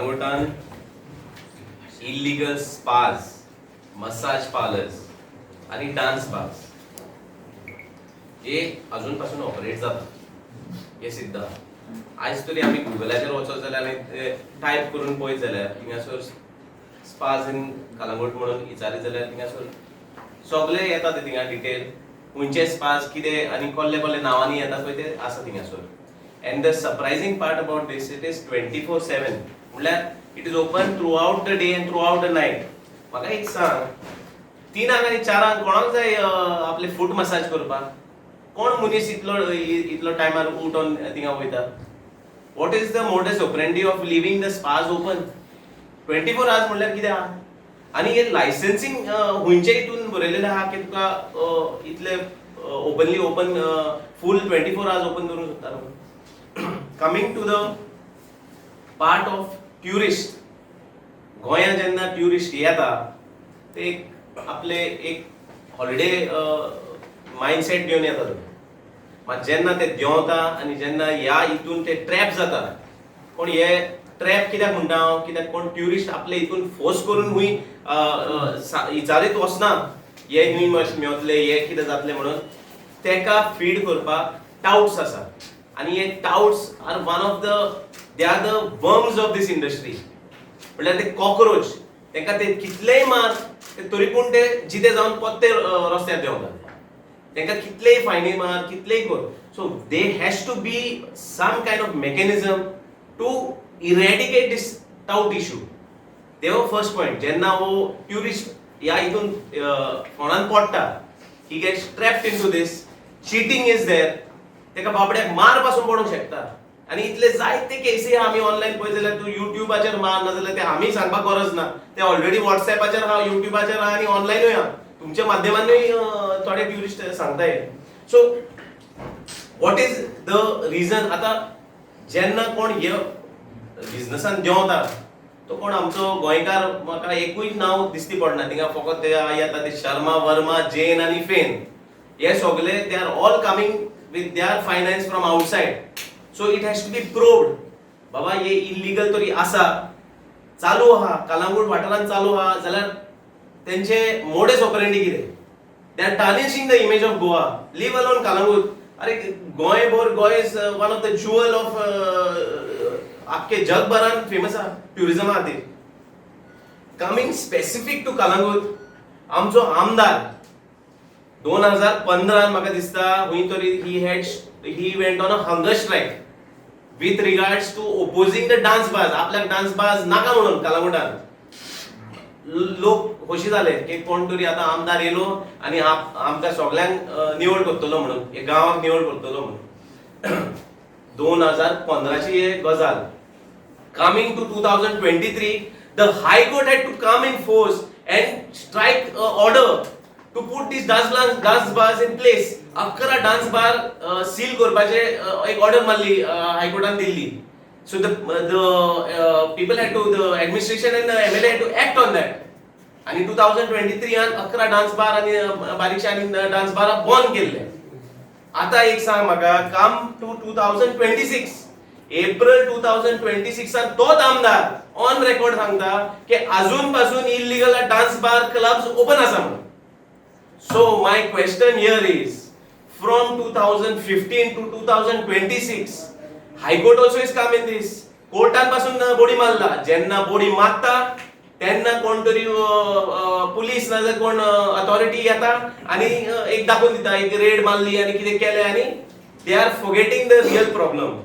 कलांगुटान illegal spas, massage parlours आनी dance bars हे अजून पासून ऑपरेट जाता हे सिद्ध आहा. आयज तरी आमी गुगलाचेर वचत जाल्यार आनी टायप करून पळयत जाल्यार थिंगासर स्पाज इन कलांगूट म्हणून विचारीत जाल्यार थिंगासर सगळे येता ते थिंगा डिटेल, खंयचे स्पाज कितें आनी कसले कसले नांवांनी येता पळय ते आसा थिंगासर. And the surprising part about this, it is 24/7, म्हणल्यार it is open throughout the day and throughout the night. म्हाका एक सांग, 3ांक आनी 4ांक कोणाक जाय आपले फूट मसाज करपाक? कोण मनीस इतलो इतलो टायमार उठोन थिंगा वयता? What is the modus operandi of leaving the spas open 24 hours? म्हणल्यार कितें आहा? आनी हे लायसन्सिंग खंयचे हितून बरयलेलें आहा की तुका इतले openly open, full 24 hours open करूंक शकता? Coming to the part of tourist, गोंयांत जेन्ना ट्युरिस्ट येता ते एक आपले एक हॉलिडे मायंडसेट घेवन येता. ते मात जेन्ना ते देंवता आनी जेन्ना ह्या हितून ते ट्रॅप जाता कोण, हे ट्रॅप कित्याक म्हणटा हांव, कित्याक कोण ट्युरिस्ट आपले हितून फोर्स करून खूंय विचारीत वचना, हे न्हय मेवतले, हे कितें जातलें म्हणून. तेका फीड करपाक टाउट्स आसा आनी हे touts are one of the they are the worms of this industry. म्हणल्यार ते कॉक्रोच, तेंका ते कितलेय मार ते तरी पूण ते जिते जावन परते रस्त्यार देंवतात. तेंका कितलेय फायनी मार, कितलेय कर. So there has to be some kind of mechanism to eradicate this tout issue. Dev first point, जेन्ना हो ट्युरिस्ट ह्या हितून फोंडान पडटा, he gets trapped into this, cheating is there, तेका बाबड्याक मार पासून पडूंक शकता. आनी इतले जायते केसी आमी ऑनलायन पळयत जाल्यार, तूं युट्यूबाचेर मार, नाजाल्यार ते आमी सांगपाक गरज ना, ते ऑलरेडी वॉट्सॅपाचेर आहा, युट्यूबाचेर आहा आनी ऑनलायनूय आहा. तुमच्या माध्यमानूय थोडे ट्युरिस्ट सांगताय. So what is the reason? आतां जेन्ना कोण हे बिझनसान देंवता तो कोण आमचो गोंयकार म्हाका एकूय नांव दिसती पडना थिंगा. फकत ते येता ते शर्मा, वर्मा, जैन आनी फेन, हे सगळे they are all coming with their finance from outside. So it has to be proved बाबा, हे इलिगल तरी आसा, चालू आहा, कलांगूट वाठारांत चालू आहा जाल्यार तेंचे मोडस ऑपरेंडी कितें? They are tarnishing the image of Goa, leave alone Calangute. अरे गोंयभर, Goa is one of the jewel of आख्खे जगभरान फेमस आहा ट्युरिझमा खातीर. कमिंग स्पेसिफीक टू कलांगूट, आमचो आमदार 2015 म्हाका दिसता खंय तरी he went on a hunger strike with regards to opposing the dance bars. आपल्याक डान्स बार्स नाका म्हणून कलांगुटान. लोक खोशी जाले की कोण तरी आतां आमदार येयलो आनी आमकां सगल्यांक निवळ करतलो म्हणून, हे गांवाक निवळ करतलो म्हणून. 2015ची ही गजाल. Coming to 2023, the High Court had to come in force and strike order to put these dance bars in place. 11 dance bar seal करपाचे एक ऑर्डर मारली हायकोर्टान दिल्ली. So the people had to, the administration and the MLA had to act on that. आणि 2023 11 dance bar आनी बारीकशे आनी dance bar बंद केल्ले. आता एक सांग म्हाका, come to 2026, April 2026 तोच आमदार ऑन रेकॉर्ड सांगता की अजून पासून illegal dance bar clubs open आसा म्हणून. So my question here is, from 2015 to 2026, High Court also is come in this. कोर्टान पासून बोडी मारला. जेन्ना बोडी मारता तेन्ना कोण तरी पुलीस नाजाल्यार कोण अथॉरिटी येता आनी एक दाखोवन दिता, एक रेड मारली आनी कितें केलें आनी they are forgetting the real problem.